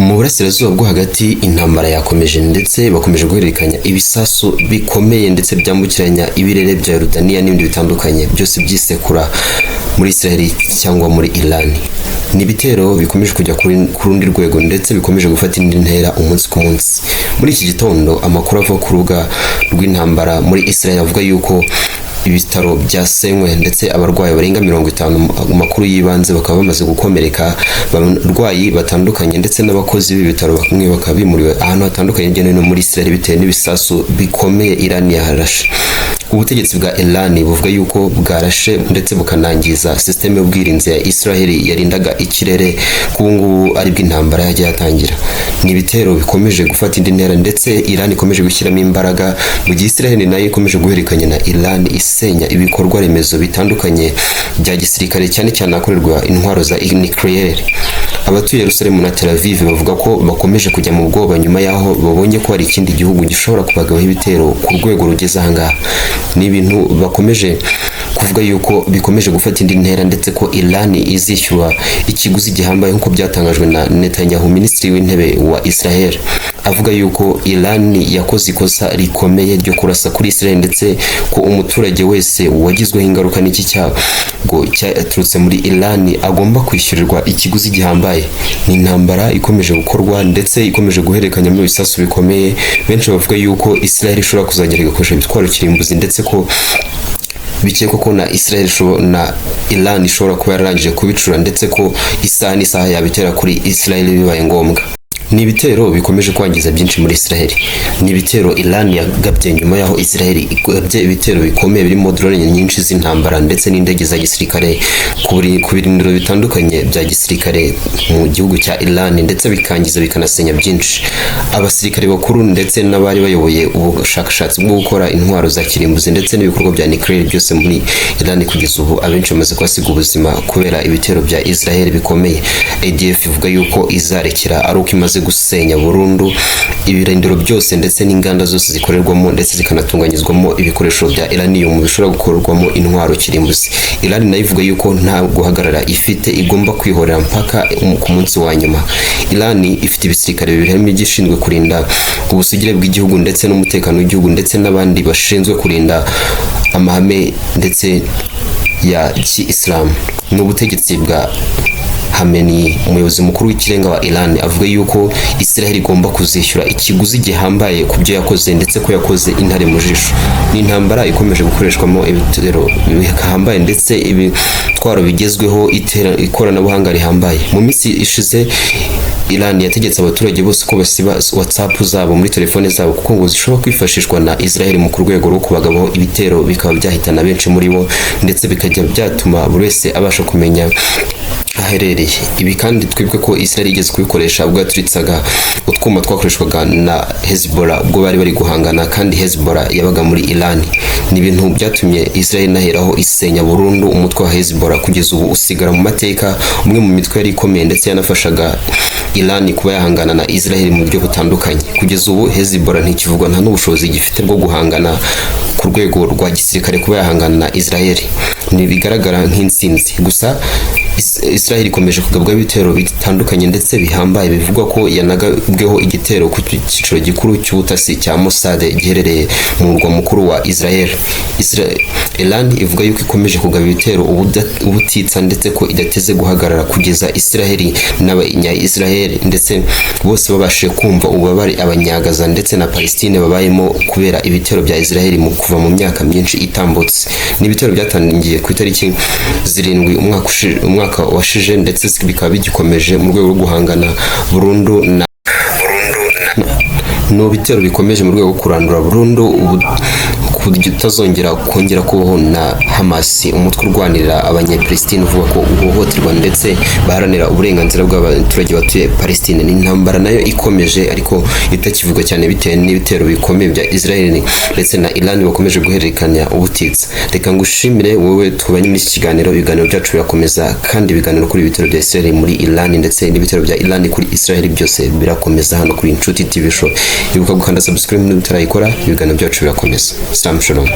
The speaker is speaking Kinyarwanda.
Mu Burasirazuba bwo Hagati intambara yakomeje, ndetse bakomeje guhererekanya ibisasu bikomeye ndetse byambukiranya ibirere bya Yorudaniya n'ibindi bitandukanye, byose byisekura muri Israel cyangwa muri Iran. Ni ibitero bikomeje kujya ku rundi rwego ndetse bikomeje gufata indi ntera umunsi ku munsi. Muri iki gitondo amakuru ava ku rubuga rw'intambara muri Israel avuga yuko ibitaro byasenywe, ndetse abarwayi barenga 50 mu makuru y'ibanze bakaba bamaze gukomereka. Abarwayi batandukanye ndetse n'abakozi b'ibitaro bamwe bakaba bimuriwe ahantu hatandukanye hirya no hino muri Israel bitewe n'ibisasu bikomeye Iran yarashe. Ubutegetsi bwa Iran buvuga yuko bwarashe ndetse bukanangiza sisiteme y'ubwirinzi ya Israel yarindaga ikirere, ko ubu ngubu aribwo intambara yajya yatangira. Ni ibitero bikomeje gufata indi ntera, ndetse Iran ikomeje gushyiramo imbaraga, mu gihe Israel nayo ikomeje guhererekanya na Iran isenya ibikorwa remezo bitandukanye bya gisirikare, cyane cyane ahakorerwa intwaro za nucléaire. Abatuye Yerusalemu na Tel Aviv bavuga ko bakomeje kujya mu bwoba nyuma y'aho babonye ko hari ikindi gihugu gishobora kubagabaho ibitero ku rwego rugeze ahangaha. Ni ibintu bakomeje kuvuga yuko bikomeje gufata indi ntera, ndetse ko Iran izishyura ikiguzi gihambaye, nk'uko byatangajwe na Netanyahu, minisitiri w'intebe wa Israel, avuga yuko Iran yakoze ikosa rikomeye ryo kurasa kuri Israel, ndetse ko umuturage wese wagizweho ingaruka n'iki cyago cyaturutse muri Iran agomba kwishyurirwa ikiguzi gihambaye. Ni intambara ikomeje gukorwa ndetse ikomeje guhererekanyamo ibisasu bikomeye. Benshi bavuga yuko Israel ishobora kuzagera igakoresha ibitwaro kirimbuzi, ndetse ko bikekwa ko na Israel na Iran ishobora kuba yararangije kubicura, ndetse ko isaha n'isaha yabitera kuri Israel bibaye ngombwa. Ni ibitero bikomeje kwangiza byinshi muri Israel. Ni ibitero Iran yagabye nyuma y'aho Israel igabye ibitero bikomeye birimo drone nyinshi z'intambara ndetse n'indege za gisirikare ku birindiro bitandukanye bya gisirikare mu gihugu cya Iran, ndetse bikangiza bikanasenya byinshi. Abasirikare bakuru ndetse n'abari bayoboye ubushakashatsi bwo gukora intwaro za kirimbuzi ndetse n'ibikorwa bya nucléaire byose muri Iran, kugeza ubu abenshi bamaze kuhasiga ubuzima kubera ibitero bya Israel bikomeye. IDF ivuga yuko izarekera ari uko imaze gusenya burundu ibirindiro byose ndetse n'inganda zose zikorerwamo ndetse zikanatunganyizwamo ibikoresho bya uranium bishobora gukorwamo intwaro kirimbuzi. Iran nayo ivuga yuko nta guhagarara ifite, igomba kwihorera mpaka ku munsi wa nyuma. Iran ifite ibisirikare bibiri, harimo igishinzwe kurinda ubusugire bw'igihugu ndetse n'umutekano w'igihugu, ndetse n'abandi bashinzwe kurinda amahame ndetse ya kiisilamu. Ni ubutegetsi bwa Khamenei, umuyobozi mukuru w'ikirenga wa Iran, avuga yuko Israel igomba kuzishyura ikiguzi gihambaye ku byo yakoze, ndetse ko yakoze intare mu jisho. Ni intambara ikomeje gukoreshwamo ibitero bihambaye ndetse ibitwaro bigezweho, ikoranabuhanga rihambaye. Mu minsi ishize Iran yategetse abaturage bose ko basiba WhatsApp zabo muri telefone zabo, kuko ngo zishobora kwifashishwa na Israel mu rwego rwo kubagabaho ibitero, bikaba byahitana benshi muri bo, ndetse bikajya byatuma buri wese abasha kumenya aherereye. Ibi kandi twibuke ko Israel igeze kubikoresha ubwo yaturitsaga utwuma twakoreshwaga na Hezbollah ubwo bari bari guhangana, kandi Hezbollah yabaga muri Iran. Ni ibintu byatumye Israel inaheraho isenya burundu umutwe wa Hezbollah, kugeza ubu usigara mu mateka, umwe mu mitwe yari ikomeye ndetse yanafashaga Iran kuba yahangana na Israel mu buryo butandukanye. Kugeza ubu Hezbollah ntikivugwa, nta n'ubushobozi gifite bwo guhangana ku rwego rwa gisirikare kuba yahangana na Israel. Ntibigaragara nk'intsinzi gusa, Israel ikomeje kugabwaho ibitero bitandukanye ndetse bihambaye. Bivugwa ko yanagabweho igitero ku cyiciro gikuru cy'ubutasi cya Mossad giherereye mu murwa mukuru wa Israel. Iran ivuga yuko ikomeje kugaba ibitero ubutitsa, ndetse ko idateze guhagarara kugeza Israel n'abanya Israel ndetse bose babashije kumva ububabare Abanyagaza ndetse na Palestine babayemo kubera ibitero bya Israel mu kuva mu myaka myinshi itambutse. Ni ibitero byatangiye ku itariki 7 umwaka washije, ndetse bikaba bigikomeje mu rwego rwo guhangana burundu na ni ibitero bikomeje mu rwego rwo kurandura burundu ku buryo utazongera kongera kubaho na Hamas, umutwe urwanirira Abanyapalestine uvuga ko uhohoterwa ndetse baharanira uburenganzira bw'abaturage batuye Palestine. Ni intambara nayo ikomeje, ariko itakivugwa cyane bitewe n'ibitero bikomeye bya Israel ndetse na Iran bakomeje guhererekanya ubutitsa. Reka ngushimire wowe tubanye muri iki kiganiro. Ibiganiro byacu birakomeza, kandi ibiganiro kuri ibitero bya Israel muri Iran ndetse n'ibitero bya Iran kuri Israel byose birakomeza hano kuri Inshuti TV Show. Ibuka gukanda subscribe niba utarayikora. Ibiganiro byacu birakomeza. Salam, shalom.